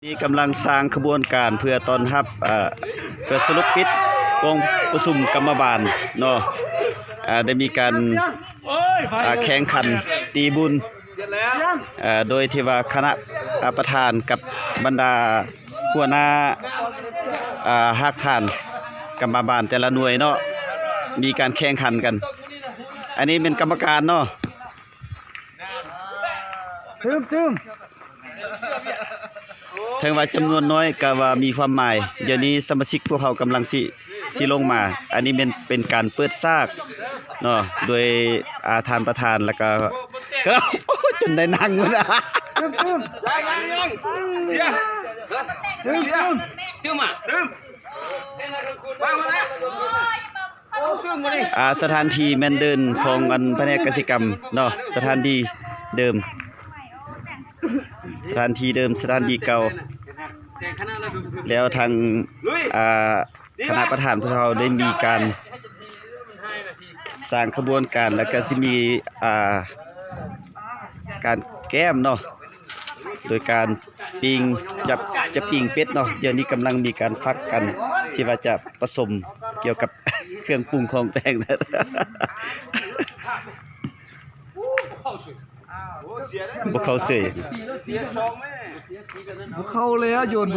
ນີ້ກຳລັງສ້າງຂະບວນການເພື່ອຕ້ອນຮັບ ເອີ ເພື່ອສະຫຼຸບປິດກອງປະຊຸມກຳມະບານເນາະ. ເອີ ໄດ້ມີການ ເອີ ແຂ່ງຂັນຕີບຸນ ເອີ ໂດຍທີ່ວ່າຄະນະ ເອີ ປະທານກັບບັນດາຫົວໜ້າ ເອີ ຮາກຖານກຳມະບານແຕ່ລະໜ່ວຍເນາະ ມີການແຂ່ງຂັນກັນ. ອັນນີ້ແມ່ນກຳມະການເນາະ. ຕື່ມ ຕື່ມ ເຖິງວ່າຈຳນວນນ້ອຍກໍວ່າມີຄວາມໝາຍ. ດຽວນີ້ສະມາຊິກພວກເຮົາກຳລັງຊິ ຊິລົງມາ. ອັນນີ້ແມ່ນເປັນການເປີດສາກເນາະ ໂດຍ ອາ ທ່ານປະທານ ແລ້ວກໍ ໂອ້ ຈົນໄດ້ນັ່ງໝົດ. ຕື່ມ ຕື່ມ ຕື່ມ ຕື່ມ ຕື່ມ ອ່າ ສະຖານທີ່ແມ່ນເດີມຂອງອັນພະແນກກະສິກຳເນາະ ສະຖານທີ່ເດີມ ສະຖານທີ່ເດີມ ສະຖານທີ່ເກົ່າ. ແລ້ວທາງ ອ່າ ຄະນະປະທານພວກເຮົາໄດ້ມີການສ້າງຂະບວນການ ແລ້ວກະຊິມີ ອ່າ ການແກ້ມເນາະ ໂດຍການປີ້ງ ຈະ ຈະປີ້ງເປັດເນາະ. ດຽວນີ້ກຳລັງມີການຟັກກັນ ທີ່ວ່າຈະປະສົມກ່ຽວກັບເຄື່ອງປຸງຂອງແຕ່ງ. ບໍ່ເຂົ້າເຊື່ອ ບໍ່ເຂົ້າແລ້ວ ໂຍນ